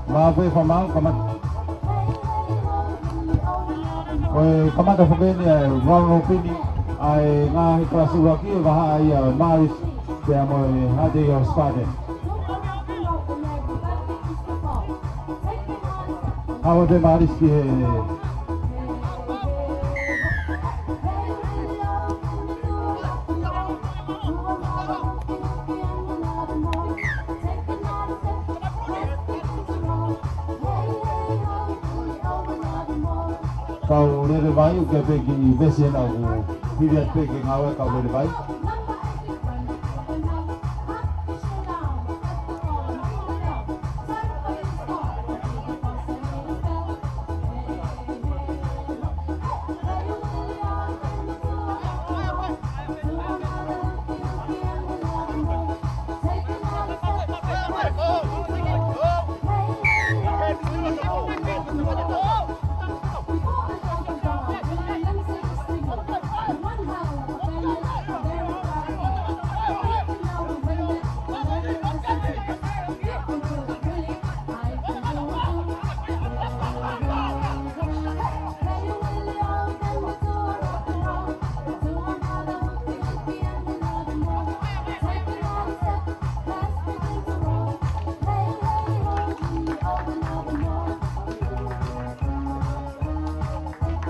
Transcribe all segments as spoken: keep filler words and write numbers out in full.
Mā pē fā mā, kamata. Ko e kamata foki eni ʻa e round robin ʻa e ngaahi kalasi ʻuluaki, ʻe vahaʻa ia ʻe Maris pea mo e Haʻateiho Spartan. Haʻu pē Maris ki he kau lele vai, ʻoku ʻi ai pē kiʻi vesi ʻena ʻoku hivi atu pē ki he ngāue kau lele vai.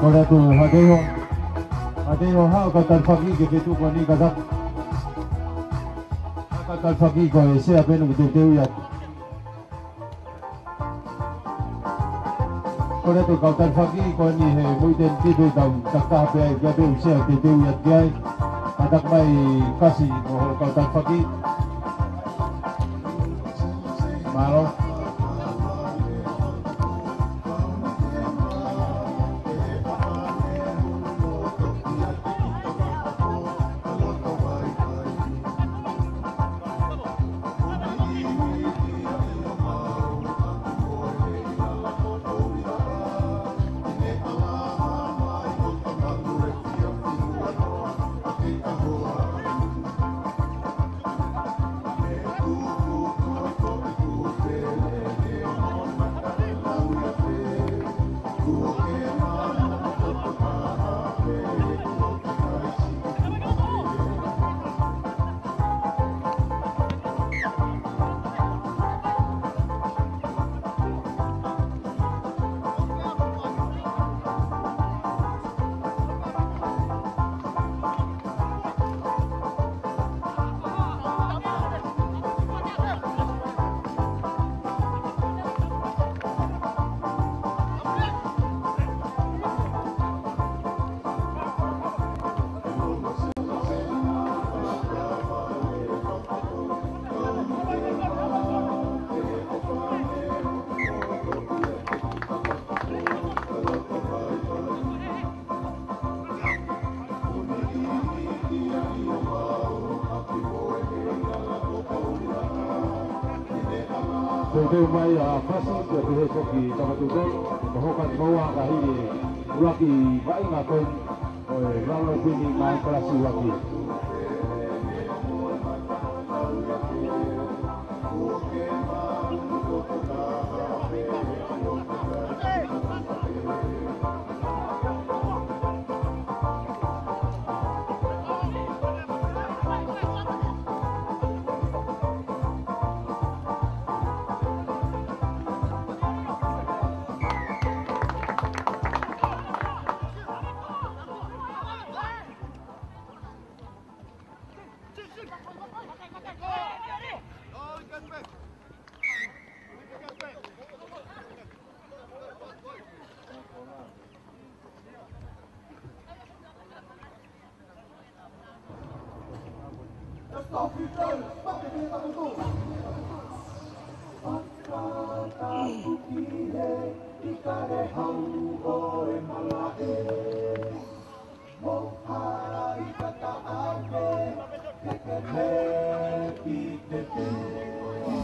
Kole atu Haʻateiho. Haʻateiho, haʻu kau talifaki ki he feituʻu ko eni, kātaki. Kau talifaki, ko e sea pē ʻoku teuteu ia. Kole atu kau talifaki ko eni he moʻui teni kipe tau taka pē ai, ʻoku ʻi ai pē ʻū sea teuteu ia ki ai. Kātaki mai Kasi mo hoʻo kau talifaki. Mālō. Teuteu mai ʻa Kasi, pea pehē foki Tama Tuʻu Tolu, ko e hoko atu maua ka hili ʻuluaki vaʻinga ko ē ʻo e round robin ʻi he ngaahi kalasi ʻuluaki.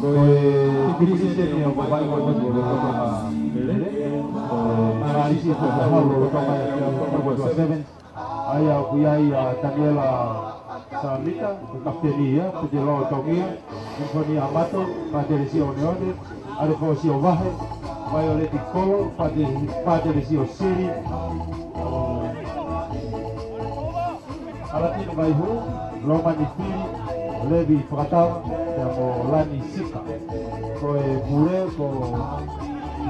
Ko e tikilisi eni ʻo e vaʻinga ko eni ʻo e Tonga Lele, ko e analysis ʻo e hau ʻo e Tonga ia ki he Tonga Sevens. ʻA ia ʻoku ʻi ai ʻa Taniela Samita, ko e kapiteni ia, Petelo Tongia, Anthony Amato, Patricia Oneone, ʻAlefōsio Vahe, Vaioleti Kolo, Pate-, Patelisio Sili, Alatini Vaihu, Lomani Fili, Levi Fakatau, pea mo Lani Sika. Ko e pule ko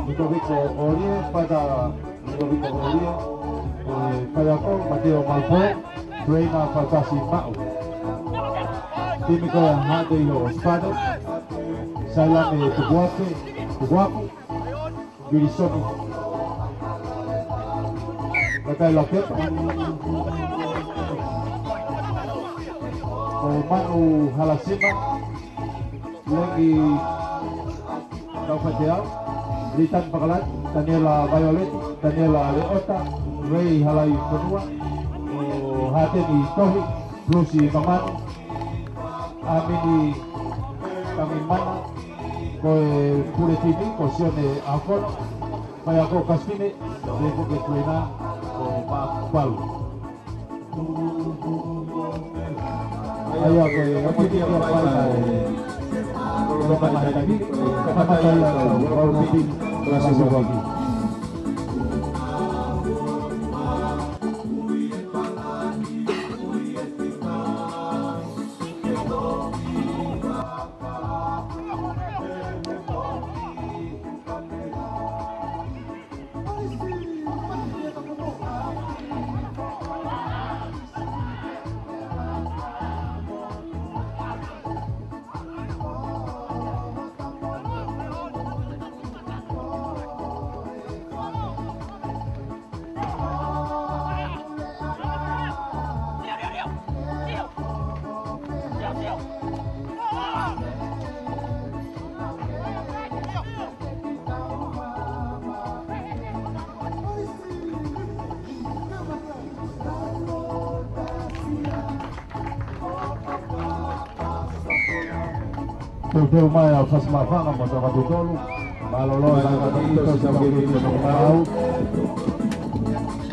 Lutoviko ʻOlie, Pata Lutoviko ʻOlie, ko e faiako Mateo Malpo, Reina Fatasi Maʻu. Timi ko ia Haʻateiho ʻo Sipate, Sailame Tukuake, Tukuaku, Vilisoni Kakai Lakepa, ko Manu Halasima, Leki Taufateau, Litan Pakalani, Daniela Violet, Daniela Leota, Ray Halaifonua, ko Hateni Tohi, Lucy Mamanu, Amini Kamimana, ko e pule timi ko Sione Akono, faiako Kasipine, pea ko e tuʻena ko Mapalu. ʻA ia ko e ʻapi kia pai ai. Ko e tama e taki, ko e kamata ia ko e vau pipi, kalasi vau pipi. Teuteu mai ʻa Fasi Mafanga mo Tavatu Tolu. Mālōlō e laʻi kātaki ʻi he tau kei mei Tokotau.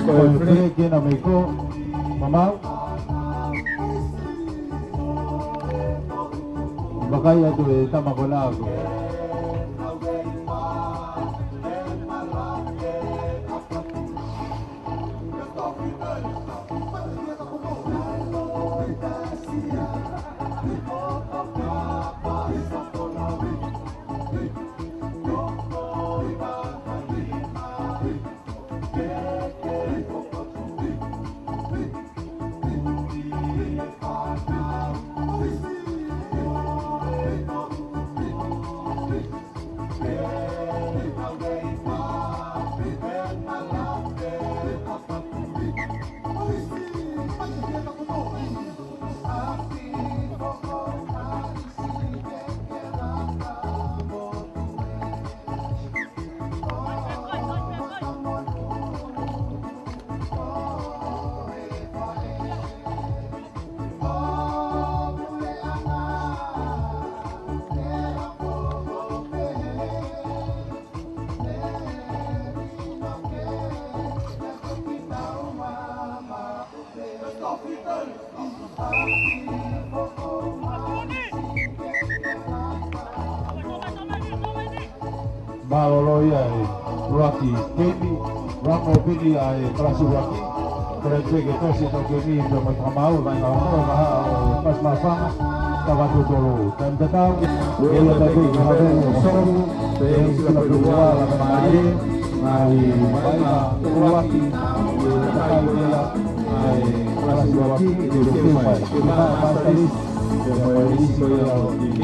Ko e fele kena mei ko Mamau. Vakai atu e tama ko ena ko. Mālōlō ia e ʻuluaki keimi, ramo pili ʻa e kalasi ʻuluaki. Kole pē ke tosi e tau keimi pea mo e fakamāu, mai ngā ʻoho, ngā haʻa ʻo Fasi Mafanga, Tavatu Tolu. Taimi tatau, e lo taku i have o soku, pe sila pe ua la ka mai, mai, mai ngā ʻuluaki, e takai ia, ʻa e kalasi ʻuluaki, e te te mai. Ke mai master list, e mai list ko ia o T V.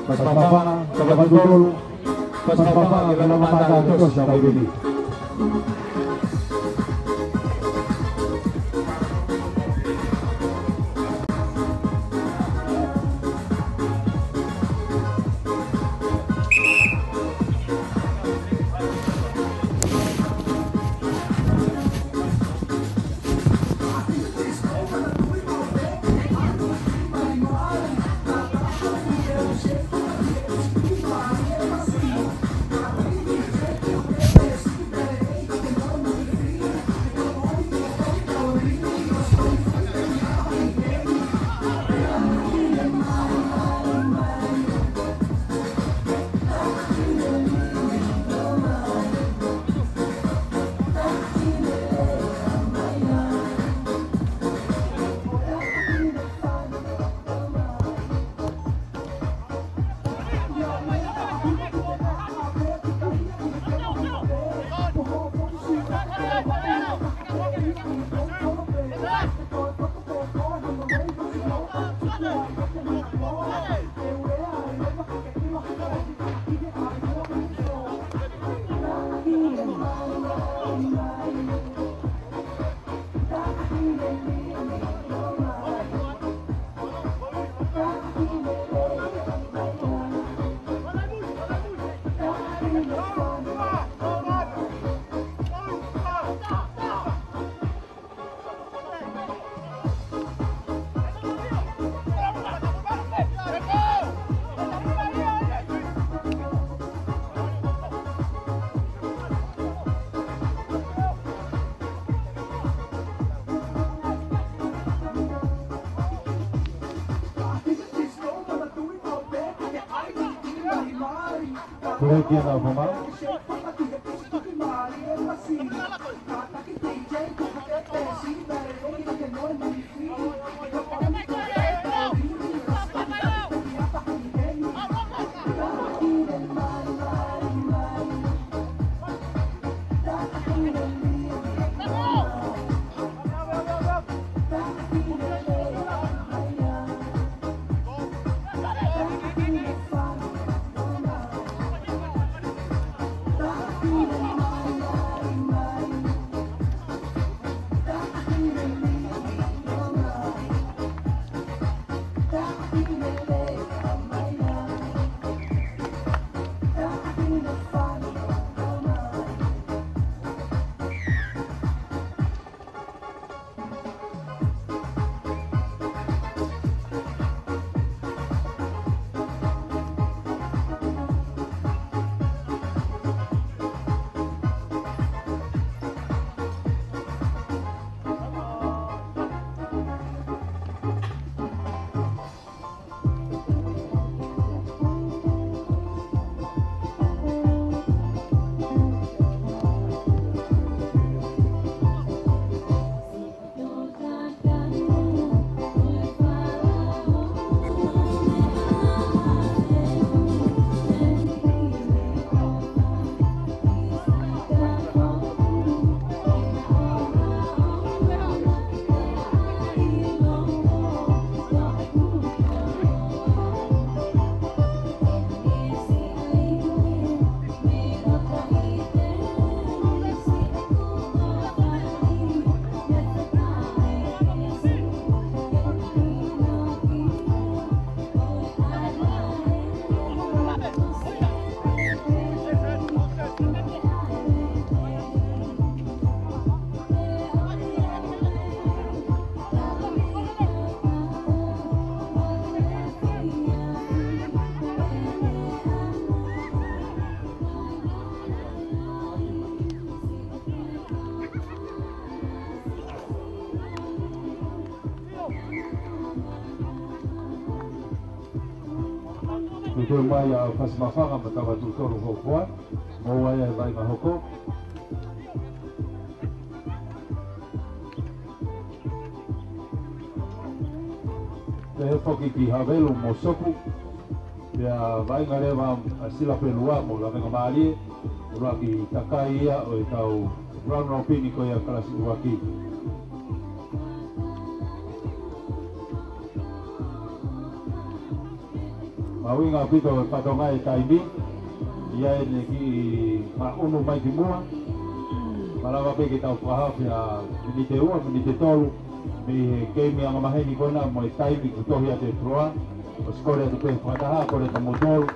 Fasi Mafanga, Tavatu Tolu. Fasi Mafanga, ke lava mata ke tosi ʻa e vili. Break ia, Nāufaʻamau. Tuku mai ʻa Fasimafanga mo Tavatuʻutolu Hofoa, mo ʻai ʻa e vaʻinga hoko. Pehē foki ki Havelu mo Sopu, pea vaʻinga leva ʻa Sila Pelua mo Lavengamālie, ʻuluaki kakai ia ʻo e tau round robin ko ia kalasi ʻuluaki. Mahuʻinga ʻaupito e fatongia e taimi, ʻi ai ʻene kiʻi maʻunu mai ki muʻa. Malava pē ke tau fakahā pē ʻa miniti ʻe ua, miniti ʻe tolu, mei he keimi angamaheni ko ena mo e taimi kuo tohi atu e tuʻa. ʻOsi kole atu pē fakataha, kole atu mo tolu.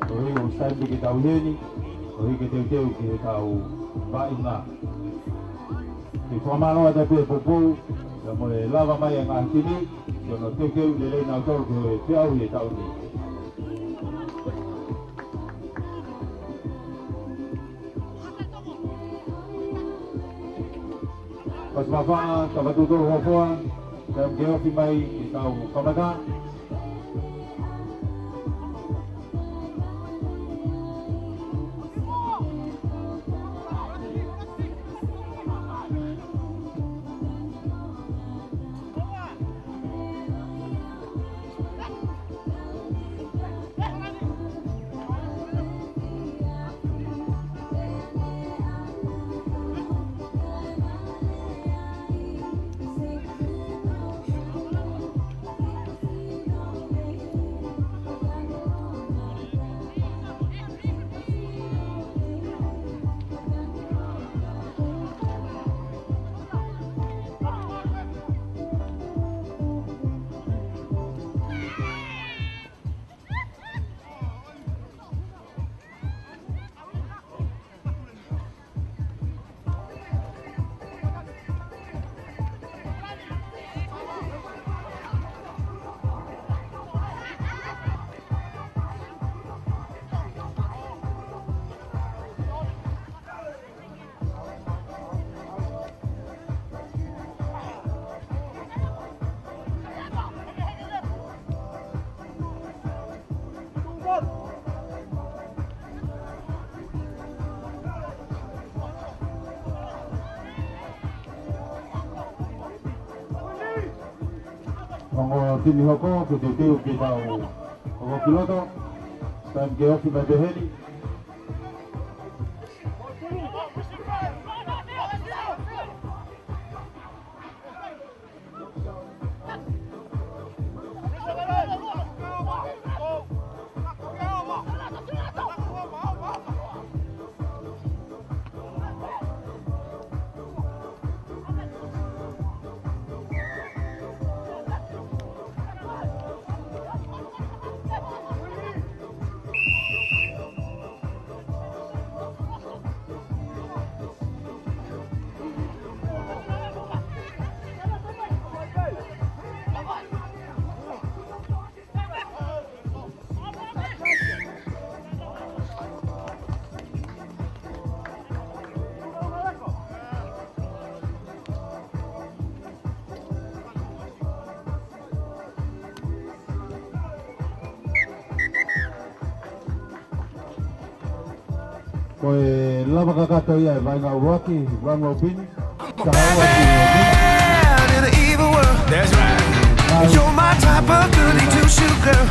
Koeʻuhi ʻosi taimi ke tau ʻi heni, koeʻuhi ke teuteu ki he tau vaʻinga. Ke fakamālō atu pē Poupou, pea mo e lava mai ʻa e ngaahi timi, ke nau teuteu lelei nautolu ki he peau ʻi he taʻu ni. Fasimafanga, Tavatuʻutolu Hofoa, taimi ke ofi mai ke tau kamata. Timi hoko, ke teuteu ke tau hoko ki loto. Taimi ke ofi mai pē heni. Ko e lava kakato ia e vaʻinga ʻuluaki, round robin. Ka ua ki he In an evil world, that's right. You're my type of goody two-shoe girl.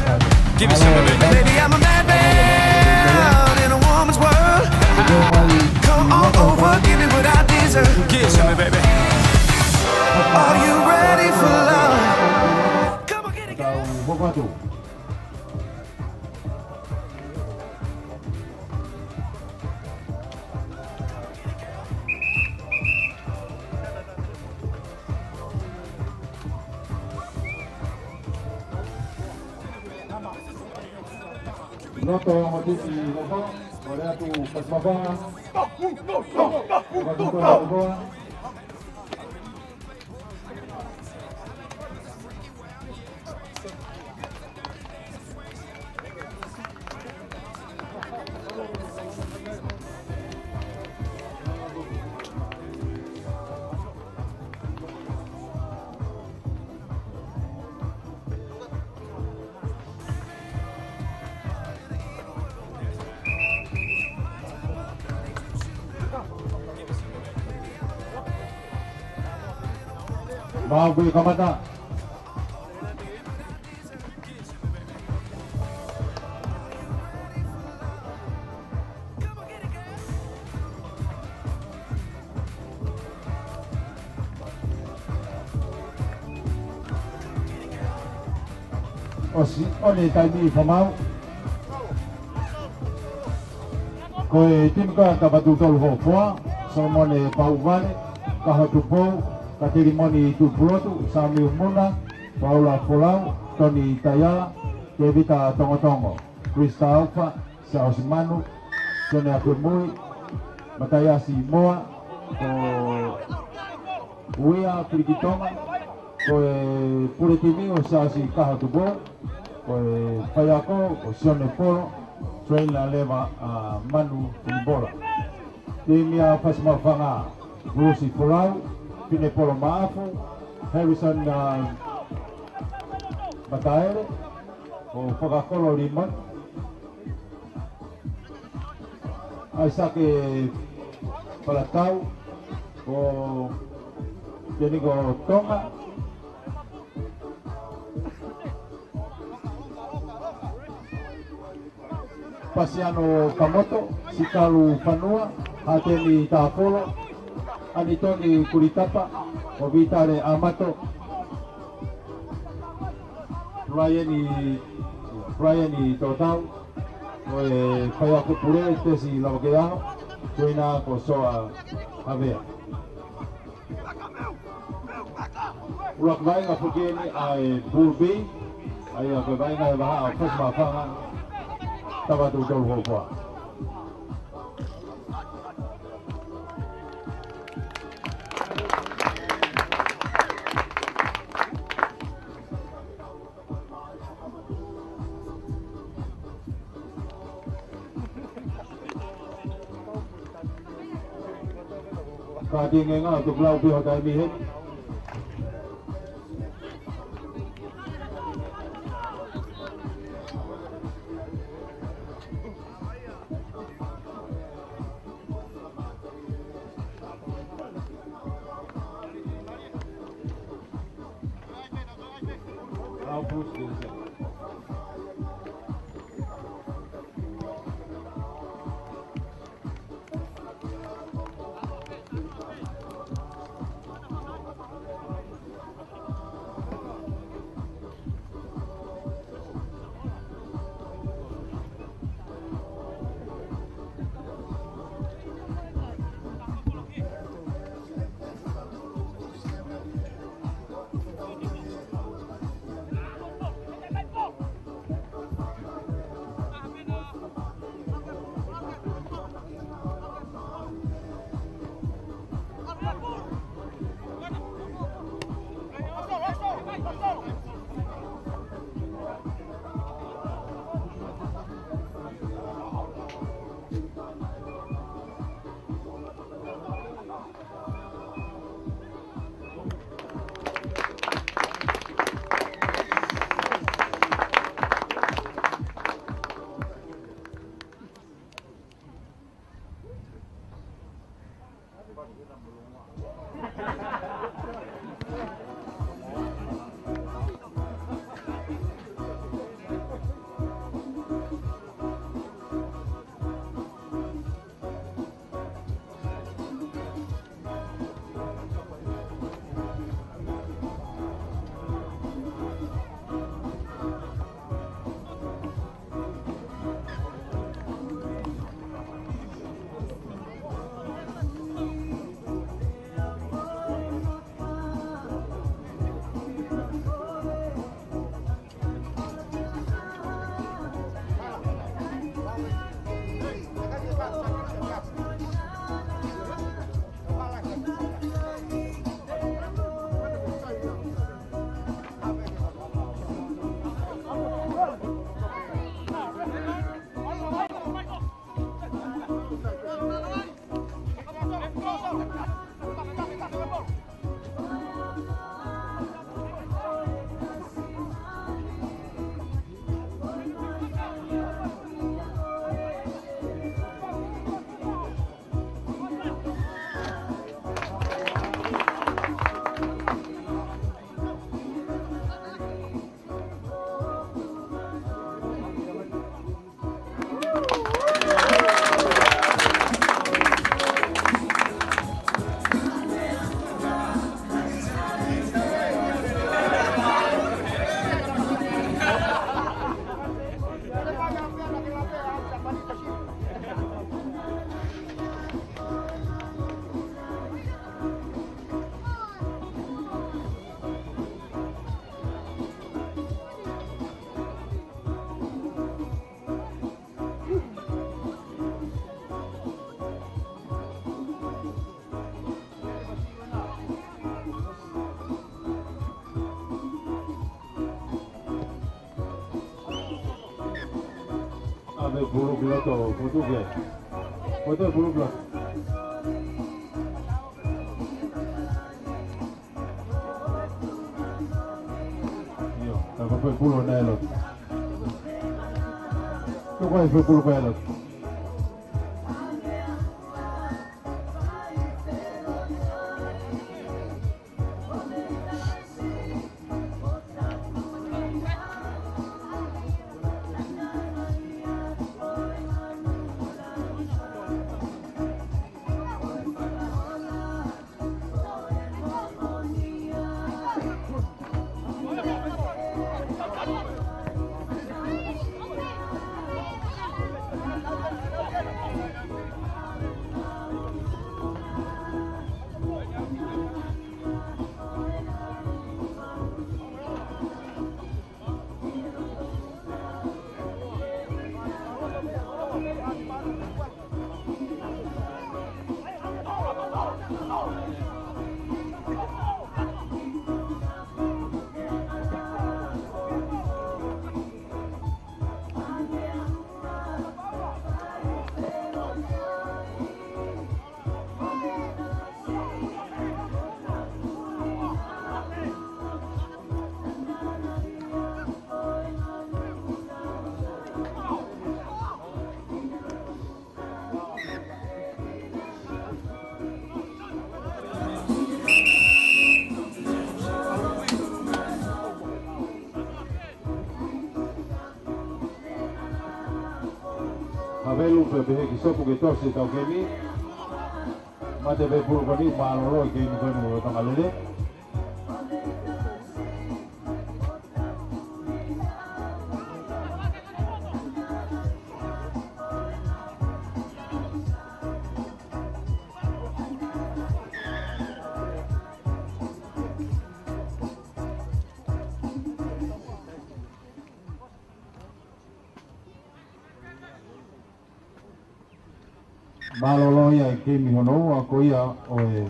Give me some of it. Baby, I'm a madman in a woman's world. Come on over, give me what I deserve. Give some of it, baby. Are you ready for love? Come on, get it, girl. Tau hoko atu. Loto mo tisi loto, ʻo lea atu Fasimafangaʻofa. Mau pē kamata. ʻOsi ʻo ne taimi ʻi Famau. Ko e timi ko ia Tavatu Tolu Hōfoa, Solomone Pauvale, Kaho Tupou, Katelimoni Tupulotu, Samiu Muna, Paula Folau, Toni Taiala, Tevita Tongotongo, Krista Aufa, Siaosi Manu, Sione Akwemui, Mataiasi Moa, ko Uia Pilikitonga, ko e pule timi ʻo Siaosi Kaho Tupou, ko e faiako ʻo Sione Polo, trainer leva ʻa Manu Filipola. Timi ʻa Fasimafangaʻofa, Bruce Folau, Fine Polo Maʻafu, Harrison, ʻa, Mataele, ʻo Fakakolo Limoni, ʻAisake Palatau, ʻo Teniko Tonga, Pasiano Kamoto, Sikalu Fanua, Hateni Tāpolo, Anitoni Kulitapa, ʻo Vitale Amato, Brian, Brian Totau, ko e faiako pule Tesi Lavakeaho, trainer ko Soa Havea. ʻUluaki vaʻinga foki eni ʻa e Pool B, ʻa ia ko e vaʻinga ʻe vahaʻa ʻo Fasimafangaʻofa, Tavatu Tolu Hōfoa. Ka tinge ngā tu klau pē ho taimi heni. Au Pulu ki loto, fotu ke. Fotu pulu ki loto. ʻIo, tā ko e foʻi pulu naʻe ʻi loto. Tuku ai e foʻi pulu ko ē ʻi loto. Havelu pea pehē ki Sopu ke tosi ʻetau keimi. Mate pē pulu ko eni, mālōlō e keimi ko eni mo e tonga lele. Mālōlō ia e keimi hono ua ko ia ʻo e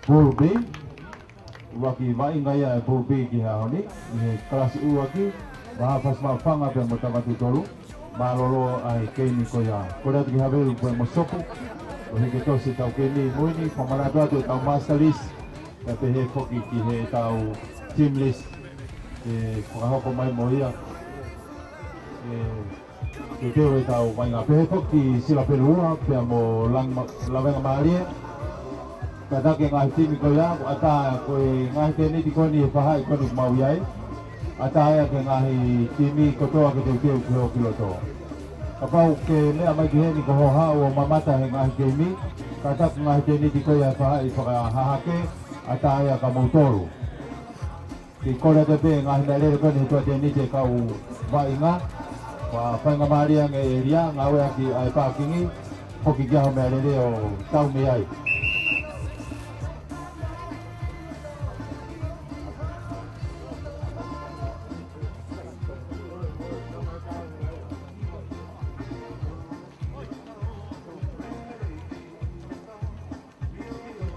Pool B. ʻUluaki vaʻinga ia e Pool B ki he ʻaho ni, ʻi he kalasi ʻuluaki, Vahaʻa Fasimaʻufanga pea mo Tavatu Tolu. Mālōlō ʻa e keimi ko ia. Kole atu ki Havelu pea mo Sopu, ʻo hiki tosi ʻetau keimi ʻi mui ni, fakamanatu atu ʻetau master list, pea pehē foki ki heʻetau team list, ʻe fakahoko mai mo ia. ʻE, teuteu ʻetau vaʻinga pehē foki ki Silapelua, pea mo Lang-, Lavengamālie. Kātaki e ngaahi timi ko ia, ʻoku ʻatā ko e ngaahi tēniti ko eni he faʻahi ko eni ʻoku mau ʻi ai. ʻAtā ia ki he ngaahi timi kotoa ke teuteu ki ho ki loto. Kapau ke meʻa mai ki heni ko hoʻo haʻu ʻo mamata he ngaahi keimi, kātaki e ngaahi tēniti ko ia he faʻahi fakahahake, ʻatā ia kia moutolu. Kiʻi kole atu pē ngaahi meʻalele ko eni he tuʻa tēniti e kau vaʻinga. Fakafaingamālie ange e ʻēlia, ngāueʻaki ʻa e pākingi, foki ki ai hoʻo meʻalele ʻo tau mei ai.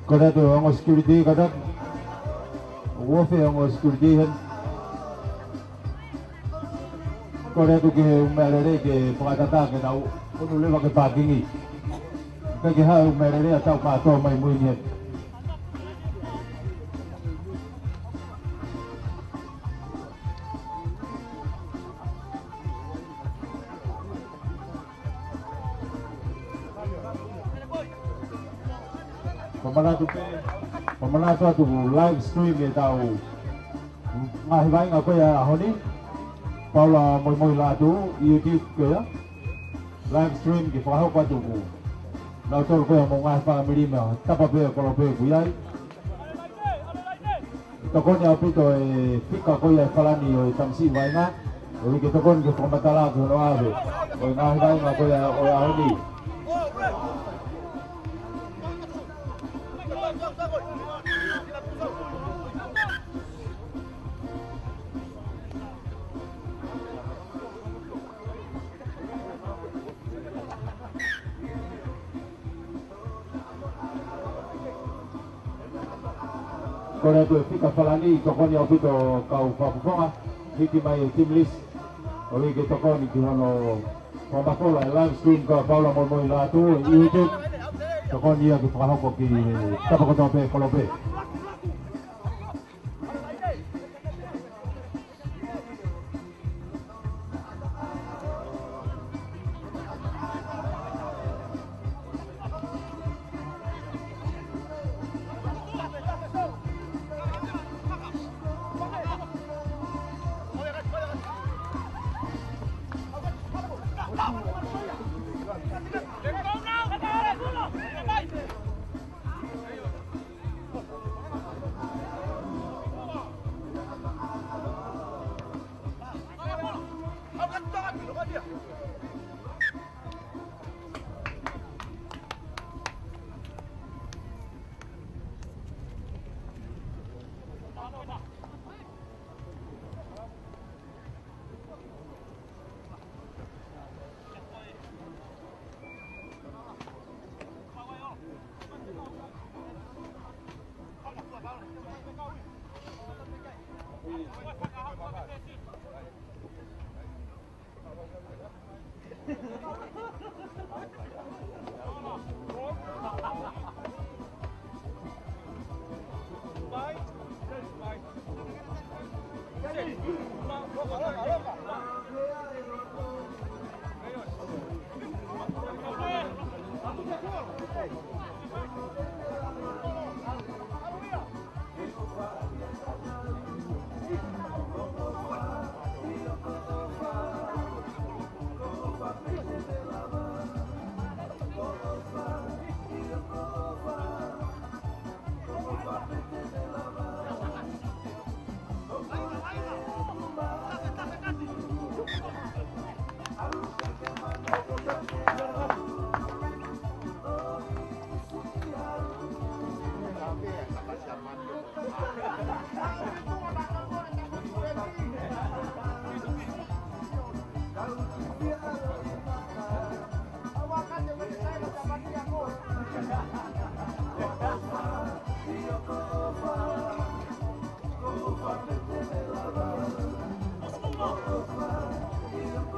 Kole atu e ongo security kātaki. ʻOku ofi e ongo security heni. Kole atu ki he ʻū meʻalele ke fakatātā ke nau ʻunu leva ki he pākingi. Kae ke haʻu e ʻū meʻalele ʻo tau kātoa mai mui ni heni. Fakamanatu pē, fakamanatu atu live stream ʻetau ngaahi vaʻinga ko ia he ʻaho ni. Paula Moimoi Lātū, YouTube ko ia. Live stream ke fakahoko atu kia nautolu ko ia mo e ngaahi fāmili mo e tapa pē ʻo e kolope ʻoku ʻi ai. Tokoni ʻaupito e fika ko ia e Falani ʻo e tamasiʻi vaʻinga. ʻOku ʻikai ke tokoni ke fakamatala ki hono ʻave ʻo e ngaahi vaʻinga ko ia ʻo e ʻaho ni. Kole atu e fika Falani, tokoni ʻaupito kau fakafofonga, hiki mai e team list. Kole ke tokoni ki hono fakamafola e live stream ka Paula Moimoi Lātū ʻi YouTube. Tokoni ia ke fakahoko ki he tapa kotoa pē kolope.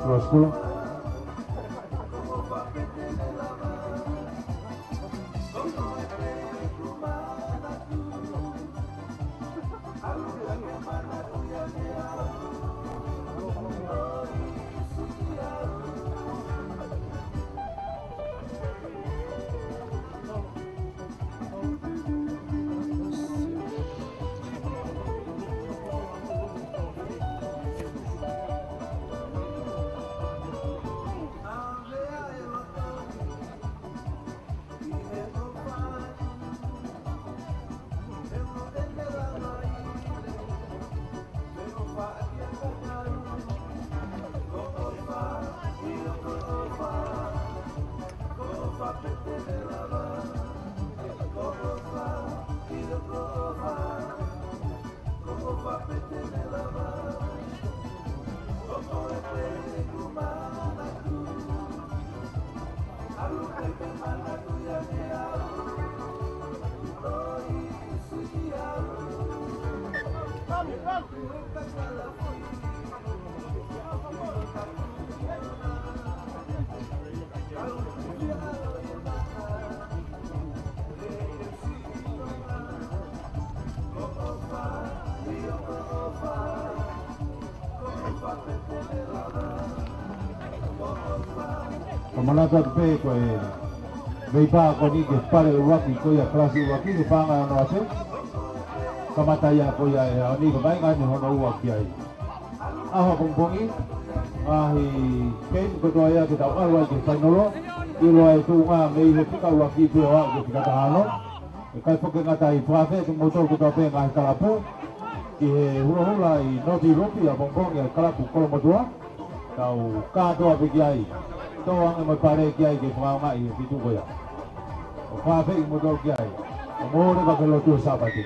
Roskulo. Ka manatu atu pē ko e veipā ko eni ki he pale ʻuluaki ko ia, kalasi ʻuluaki, ko e paʻanga ʻe ono afe. Kamata ia ko ia he ʻaho ni, ka vaʻinga eni hono ua ki ai. ʻAho pongipongi, ngaahi keimi kotoa ia ke tau ʻalu ai ki he fainolo, ʻiloa e tuʻunga mei he fika ʻuluaki pē ʻo aʻu ki he fika taha ono. ʻIkai foki ke ngata ai, fakafeʻiloaki kimoutolu kotoa pē ngaahi kalapu ki he hulohula ʻi North Europe ʻapongipongi, ʻa e kalapu Kolomotuʻa. Tau kātoa pē ki ai. Tō ange mo e pale ki ai ke fakaʻaongaʻi e feituʻu ko ia. ʻO fakafeʻiloaki kimoutolu ki ai. ʻO mou leva ki he lotu Sāpate.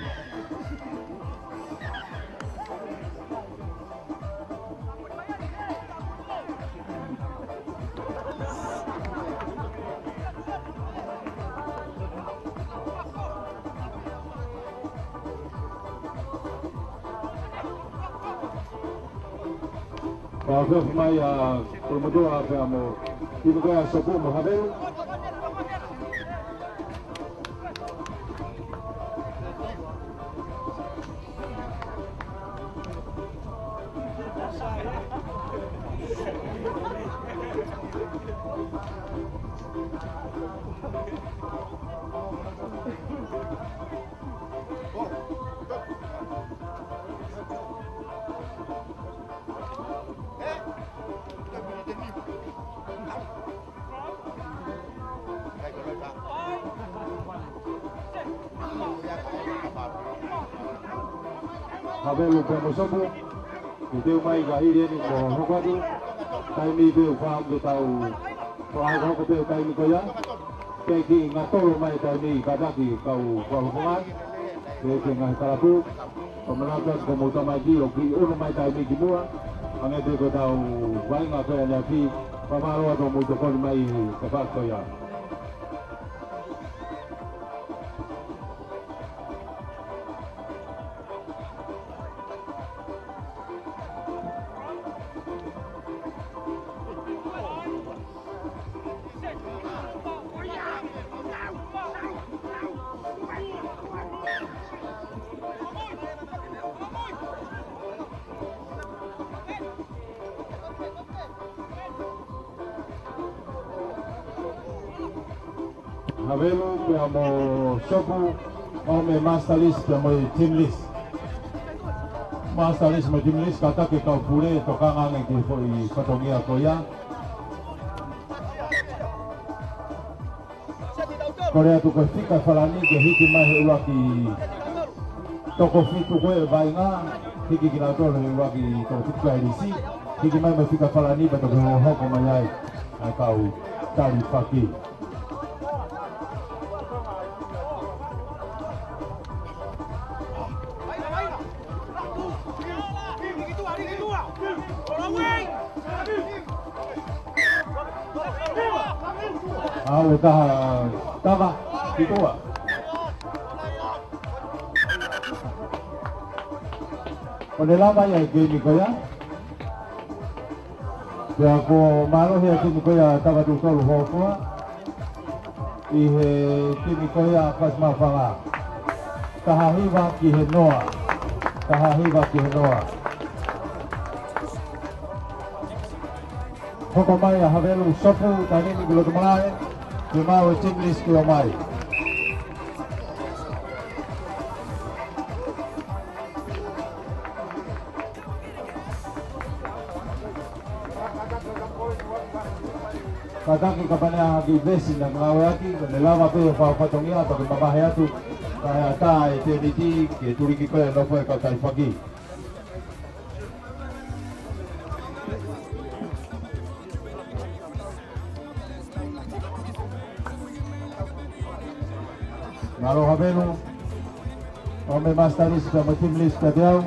Ka feohi mai ʻa Kolomotuʻa pea mo e timi ko ia ʻa Sopu mo Havelu. Havelu pea mo Sopu, ʻoku teu mai ka hili eni mo hoko atu. Taimi pē ʻoku fai ʻetau, ko ai ka hoko pē taimi ko ia. Ke kiʻi ngatolo mai taimi kātaki kau kau fonga. Ke ke ngaahi kalapu. Ko e manatu atu ko mou tamaiki ʻo kiʻi ʻunu mai taimi ki muʻa. Hangē pē ko ʻetau vaʻinga ko ia ʻaneafi. Fakamālō atu mou tokoni mai he tafaʻaki ko ia. Havelu pea mo Sopu, ʻomi e master list pea mo e team list. Master list mo e team list, kātaki kau pule, tokanga ange ki he foʻi fatongia ko ia. Kole atu ko e fika Falani ke hiki mai he ʻuluaki toko fitu ko e vaʻinga, hiki kinautolu he ʻuluaki toko fitu ko e lisi, hiki mai mo e fika Falani pea toki hohoko mai ai ʻa e kau talifaki. ʻAlu e taha tama ki tuʻa. ʻO ne lava ia e geimi ko ia. Pea kuo mālohi ʻa e timi ko ia Tavatuʻutolu Hofoa ʻi he timi ko ia Fasi Mafanga. Taha hiva ki he noa. Taha hiva ki he noa. Hoko mai ʻa Havelu, Sopu, Tanini ki loto malaʻe. Ke maʻu e team list ke ʻomai. Kātaki ka pane ʻa e kiʻi vesi naʻa ngāueʻaki, ko ʻene lava pē ʻo fakafatongia, pea ke mamahi atu, kae ʻatā e tēniti ke tuliki pē ʻa e nofo e kau talifaki. Mālō Havelu. ʻOmi e master list pea mo e team list kiate au.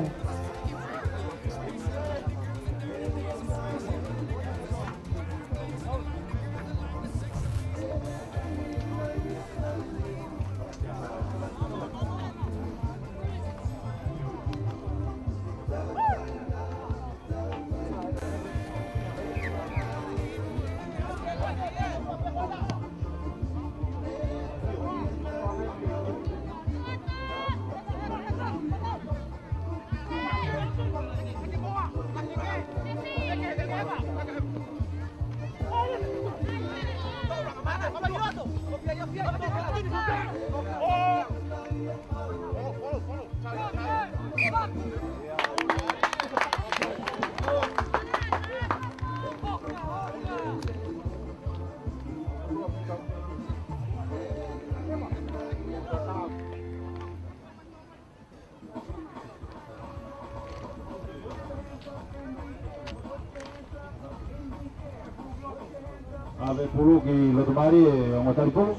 ʻAve pulu ki loto mali e ongo talipulu.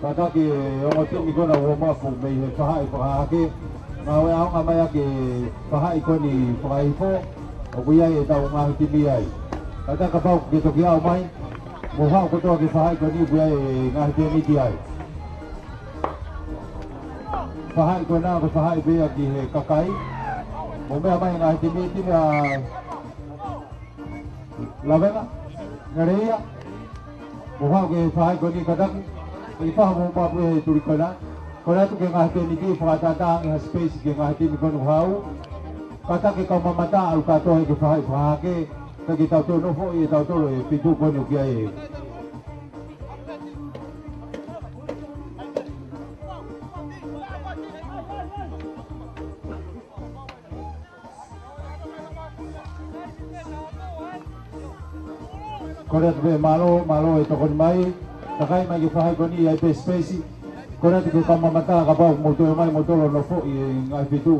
Kātaki e ongo timi ko ena ʻoku warm up mei he faʻahi fakahahake. Ngāue ʻaonga mai ʻaki e faʻahi ko eni fakahihifo, ʻoku ʻi ai ʻetau ngaahi timi ai. Kātaki kapau ke toki aʻu mai, mou haʻu kotoa ki he faʻahi ko eni ʻoku ʻi ai e ngaahi tēniti ai. Faʻahi ko ena ko e faʻahi pē ia ki he kakai. Mo meʻa mai ngaahi timi, timi ʻa Lavenga, Ngaleia. Mo haʻu ki he faʻahi ko eni kātaki. ʻI faha mo mapu he tuli ko ena. Ko ena atu ki he ngaahi timi ki fakatātā ange ha space ki he ngaahi timi ko eni haʻu. Kātaki kau mamata ʻalu kātoa ki he faʻahi fakahahake. Ka ke tau tō nofo ʻi he tau tolo e fitu ko eni ki ai. Kole atu pē mālō, mālō e tokoni mai. Takai mai ki he faʻahi ko eni ʻi ai pē space. Kole atu ki he kau mamata kapau mou toe mai mou tolo nofo ʻi he ngaahi fitu.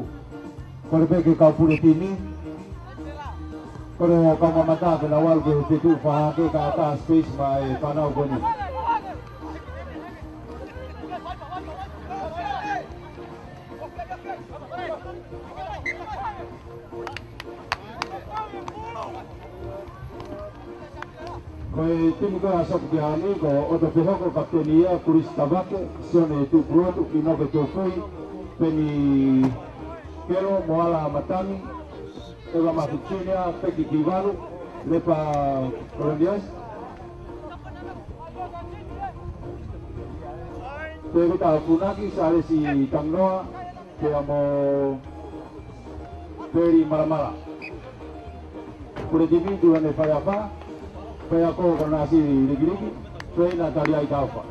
Kole pē ki he kau pule timi. Kole ʻo kau mamata ke nau ʻalu ki he fitu fakahahake kae ʻatā space maʻa e fānau ko eni. Ko e timi ko ē ʻa Sopu Keauni, ko ʻOto Pehoko kapiteni ia, Kulisi Tavake, Sione Tupulotu, ʻInoke Tupui, Peni Kelo, Moala Matangi, ʻEva Mafi Junior, Peki Kivalu, Lepa Kolonias, Tēvita Funaki, Sālesi Tanginoa, pea mo Peli Malamala. Pule timi Tulane Faleafa, pea ko Konasi Likiliki, Feina Taliai Taufa.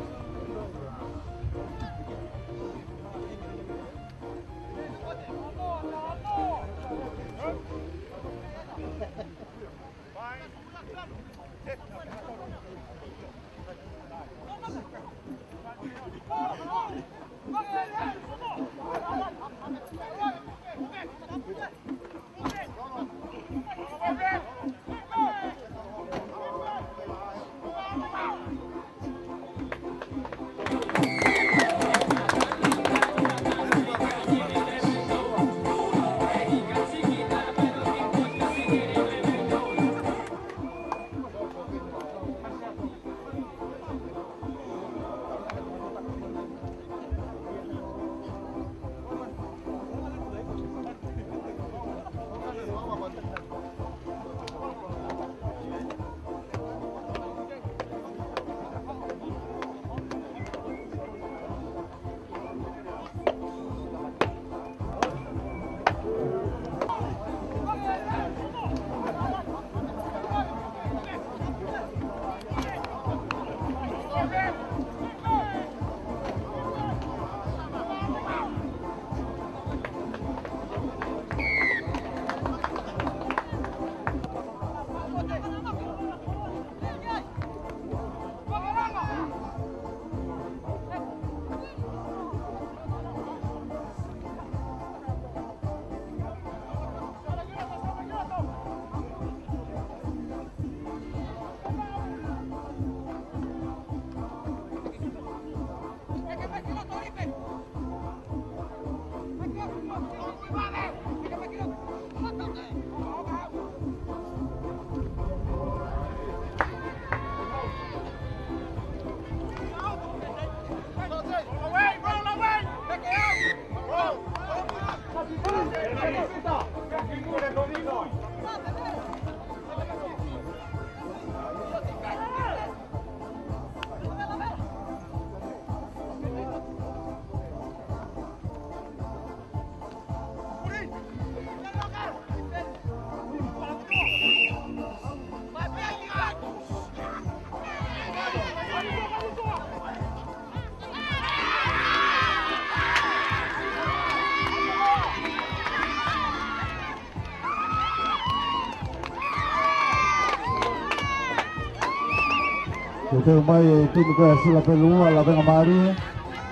Ke teu mai e timi ko ē ʻa Silapelu ua, Lavengamālie,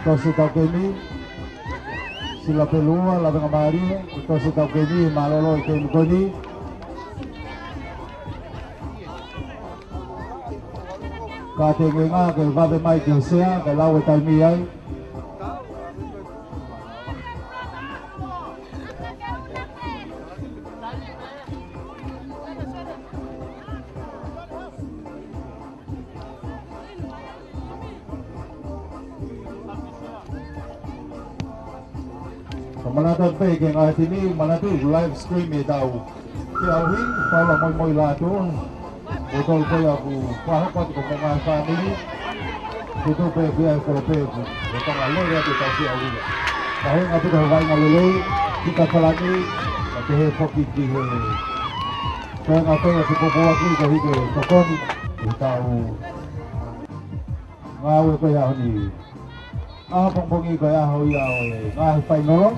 tosi tau kemi. Silapelu ua, Lavengamālie, tosi tau kemi, mālōlō e kemi ko eni. Ka te ngenga ke vave mai ki he sea, ke lau e taimi ai. Manatu pē ki he ngaahi timi, manatu live stream ʻetau feʻauhi, pau leva mo e moʻui lātū. Ko e tolu ko ia ʻoku fakahoko atu ko e ngaahi fāmili. Ko e tolu pē ko ia ʻoku pē ʻoku, ʻoku tau lele atu ʻetau feʻauhi. Ka ʻi he ngaahi pito vaʻinga lelei, ki he Falani, ka pehē foki ki he toenga ko ia ʻoku poupouaki koeʻuhi ko e tokoni ʻetau ngāue ko ia ʻaho ni. ʻAho pongipongi ko e ʻaho ia ʻo e ngaahi fainolo,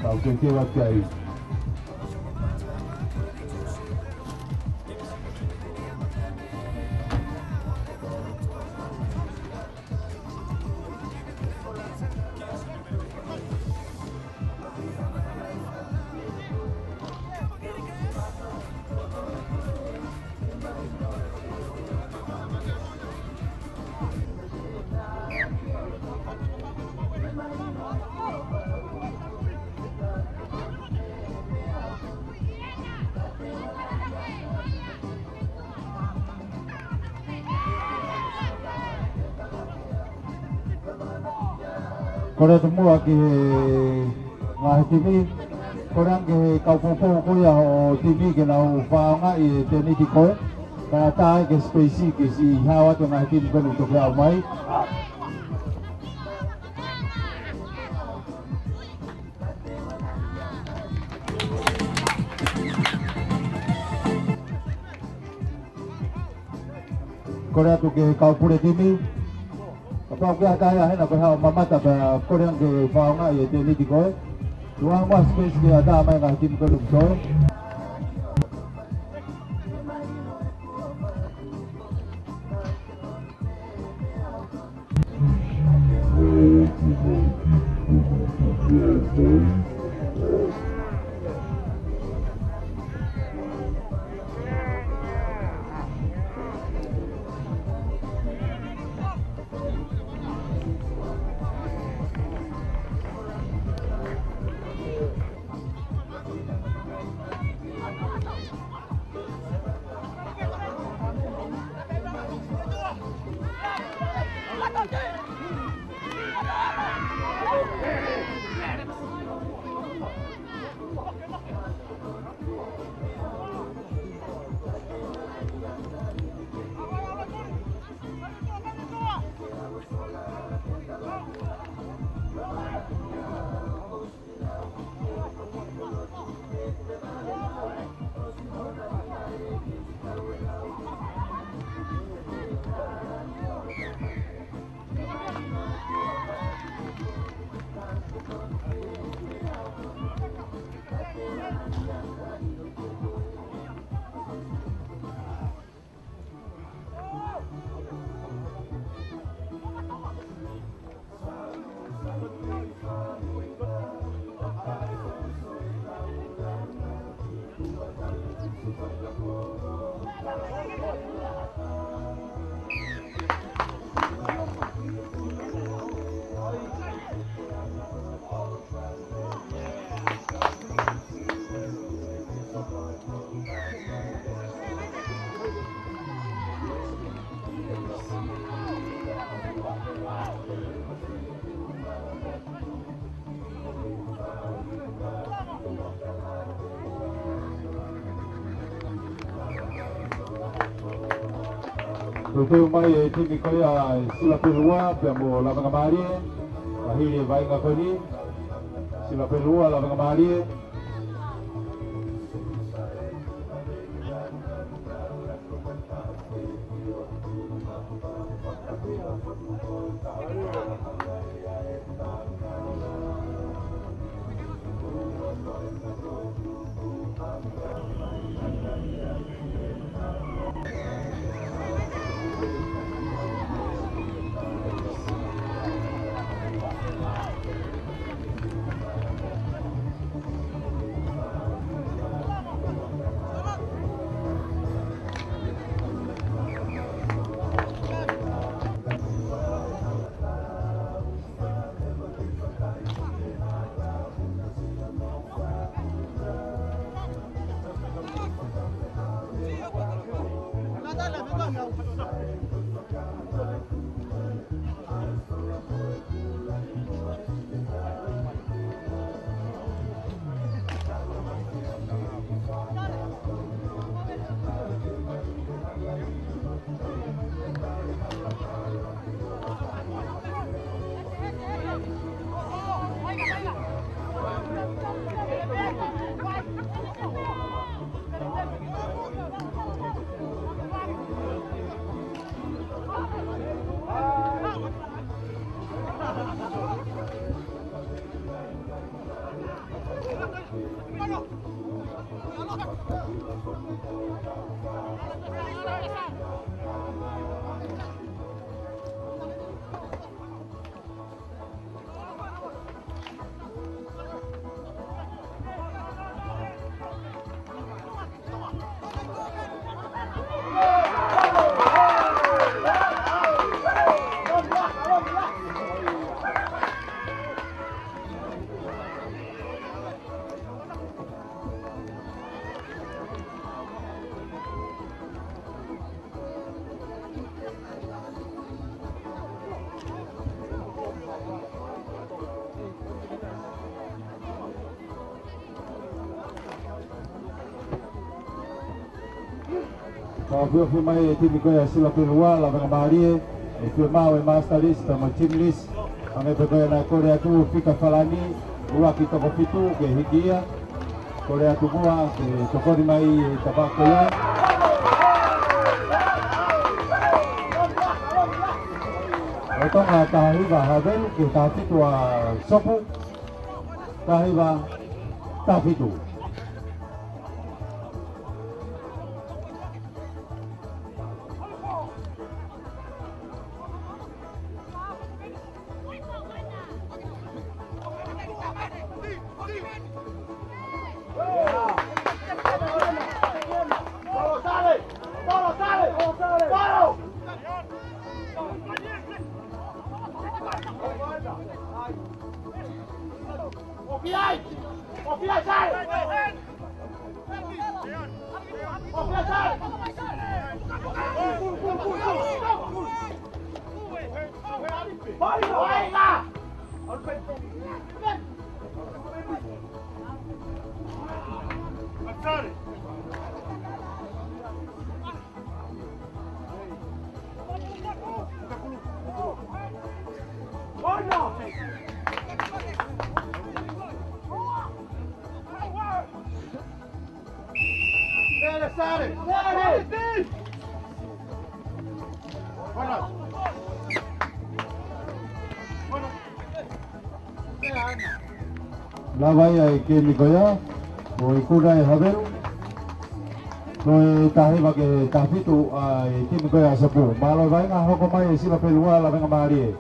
tau teuteu atu ai. Kole atu muʻa ki he ngaahi timi. Kole ange ki he kau poupou ko ia ʻo e timi ke nau fakaʻaongaʻi e tēniti ko ē. Kae ʻatā ai ki he space ke siʻi hao atu e ngaahi timi ko eni ʻoku toki aʻu mai. Kole atu ki he kau pule timi. Kapau ʻoku ʻi ai ha taha ia hena ko e haʻu ʻo mamata pea kole ange ke fakaʻaongaʻi e tēniti ko ē. Tuku muʻa space ke ʻatā mai e ngaahi timi ko eni ʻoku toe. Teuteu mai e timi ko ia ʻa e Silapelu ua pea mo Lavengamālie. Ka hili e vaʻinga ko eni, Silapelu ua, Lavengamālie. Ka ofiofi mai e timi ko ia ʻa Silapelu Ua, Lavengamālie, ʻe fiemaʻu e master list mo e team list. Hangē pē ko ia naʻe kole atu, Fika Falani, ʻuluaki toko fitu ke hiki ia. Kole atu muʻa ke tokoni mai e tafaʻaki ko ia. ʻO Tonga taha hiva ʻa Havelu ki he taha fitu ʻa Sopu. Taha hiva, taha fitu. Lava ia e kemi ko ia, ʻo ikuna ʻe Havelu. Ko e taha hiva ki he taha fitu ʻa e timi ko ia ʻa Sopu. Mālō e vaʻinga, hoko mai e Silapelu Ua, Lavengamālie.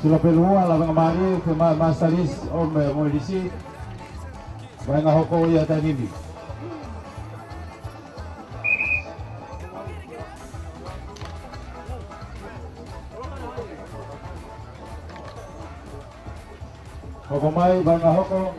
Silapelu Ua, Lavengamālie, ke ma-, master list, ʻo mo e lisi. Vaʻinga hoko ia taimi ni. Hoko mai, vaʻinga hoko.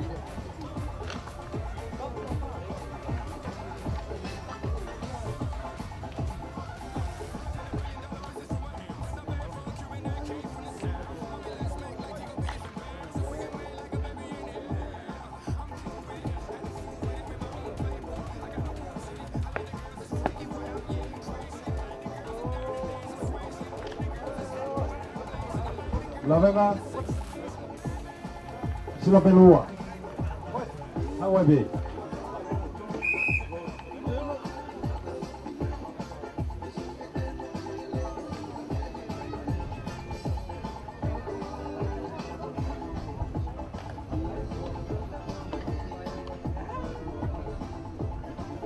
Lavenga. Silapelu Ua. Hau ai pē.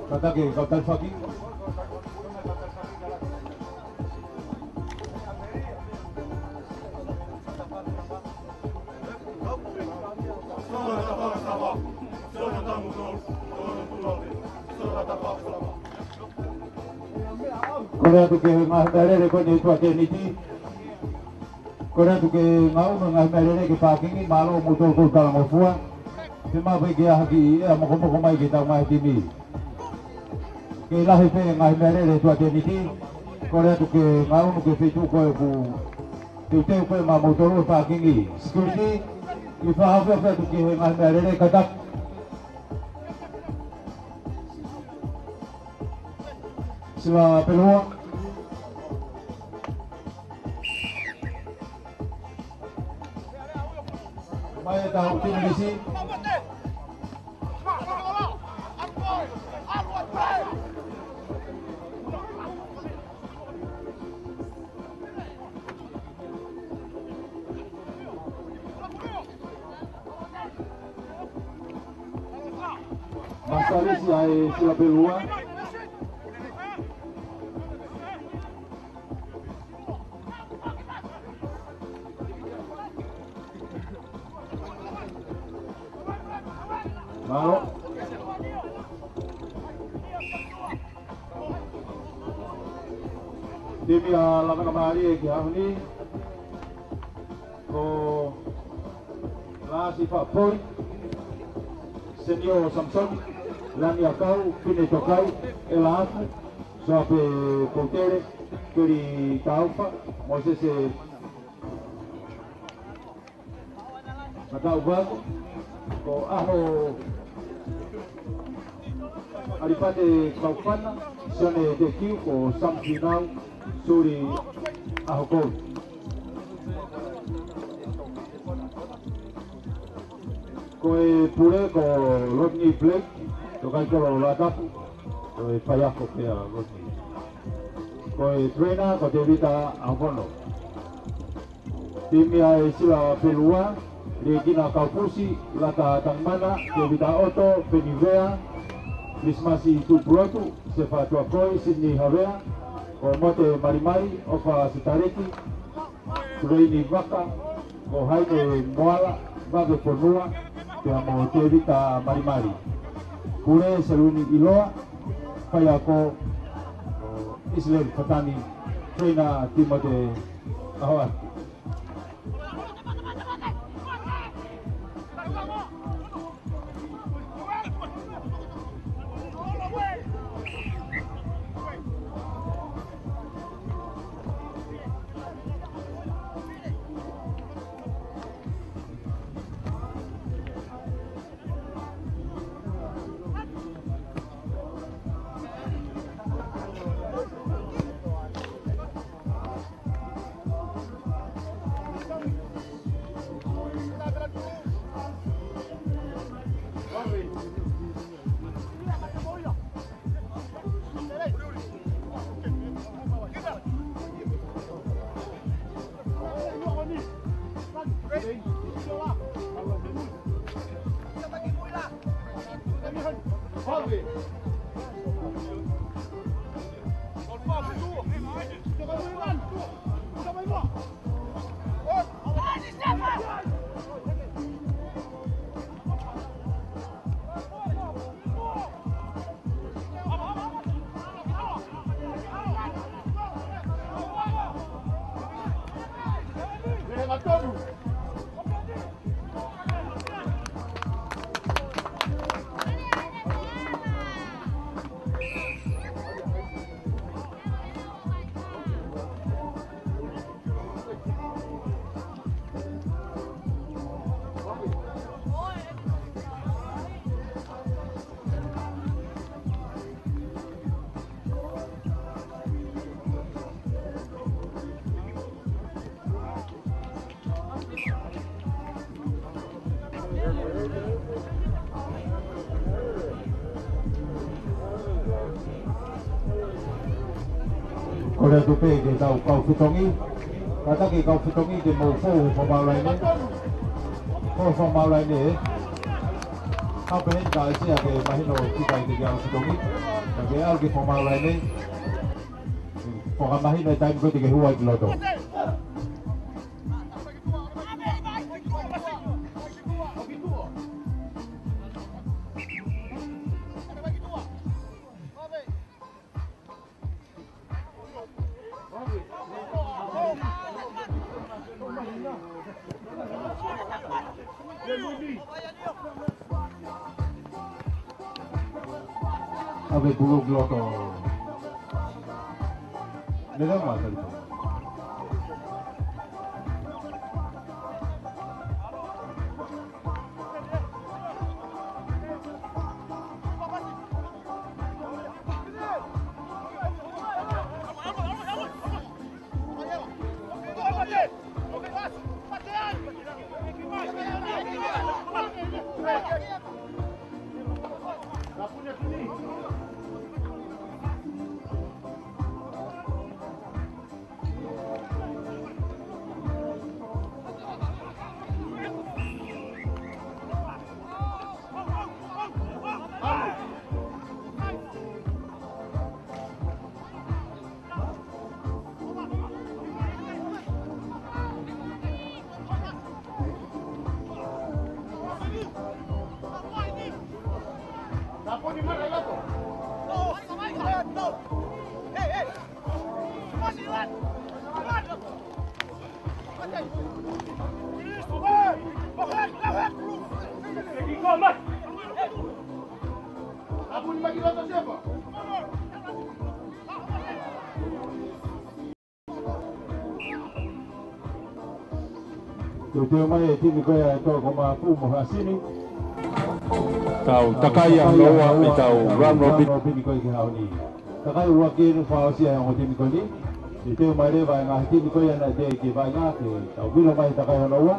Kātaki, kātaki faki. Kole atu ki he ngaahi meʻalele ko eni ʻa e tuʻakiʻi timi. Kole atu ke ngaʻunu e ngaahi meʻalele ki he pākingi, mālō moutolu ʻoku talangofua. Fiemaʻu pē ke ʻi ai ha kiʻi ʻea mokomoko mai ki heʻetau ngaahi timi. Kei lahi pē ngaahi meʻalele ʻa e tuʻakiʻi timi. Kole atu ke ngaʻunu ki he feituʻu ko ē ʻoku teuteu ko ē maʻamoutolu e pākingi. Security, ke fakahaofi atu ki he ngaahi meʻalele kātaki. Silapelu Ua. Tau Pilinisi. Masalisi ʻa e sila pē ʻe ua. Mālō. Timi ʻa Lavekamālie ki he ʻaho ni, ko Lāsi Faʻapoi, Senio Samson, Lani ʻAkau, Pine Tokai, ʻEla Aku, Soape Poutele, Keli Taufa, Mosese Mataʻuvalu, ko ʻAho ʻAlipate Kaufana, Sione Tekiu, ko Sam Finau, Suli ʻAhokovi. Ko e pule ko Rodney Blake, Tokaikolo Latapu, ko e faiako pē ʻa Rodney. Ko e trainer ko Tevita ʻAhofono. Timi ʻa e sila pē ʻe ua, Liekina Kaufusi, Lata Tangimana, Tevita ʻOto, Peni Vea, Kilisimasi Tuʻupulotu, Sefa Tuakoi, Sini Havea, ko Mote Malimali, ʻOfa Sitaleki, Tureini Vaka, ko Haine Moala, Vave Fonua, pea mo Tevita Malimali. Pule Seluni ʻIloa, faiako ko ʻIsileli Fatani, trainer Timote ʻAhoʻaki. Kole atu pē ke tau kau fetongi. Kātaki kau fetongi ke mou fou he foʻi mālō ʻa eni. Fou he foʻi mālō ʻa eni, ē. Kau pē heni ka ʻai sia ke mahino ki kai ke au fetongi. Ka ke au ki he foʻi mālō ʻa eni. Fakamahino e taimi ko ē te ke hū ai ki loto. ʻAve pulu ki loto. Lele ma tali. Teuteu mai e timi ko ia ʻa e Toko Mapu mo Hasini. Tau takai ʻa hono ua mei heʻetau round robin. Round robin ko ia ki he ʻaho ni. Takai ua ke nu fausia e ongo timi ko eni. Teuteu mai leva e ngaahi timi ko ia naʻe teʻeki vaʻinga ke tau vilo mai takai hono ua.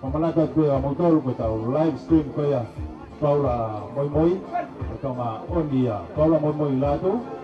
Fakamanatu atu pē ʻa moutolu ko ʻetau live stream ko ia Paula Moimoi, ko Tonga ʻOni ia Paula Moimoi Lātū.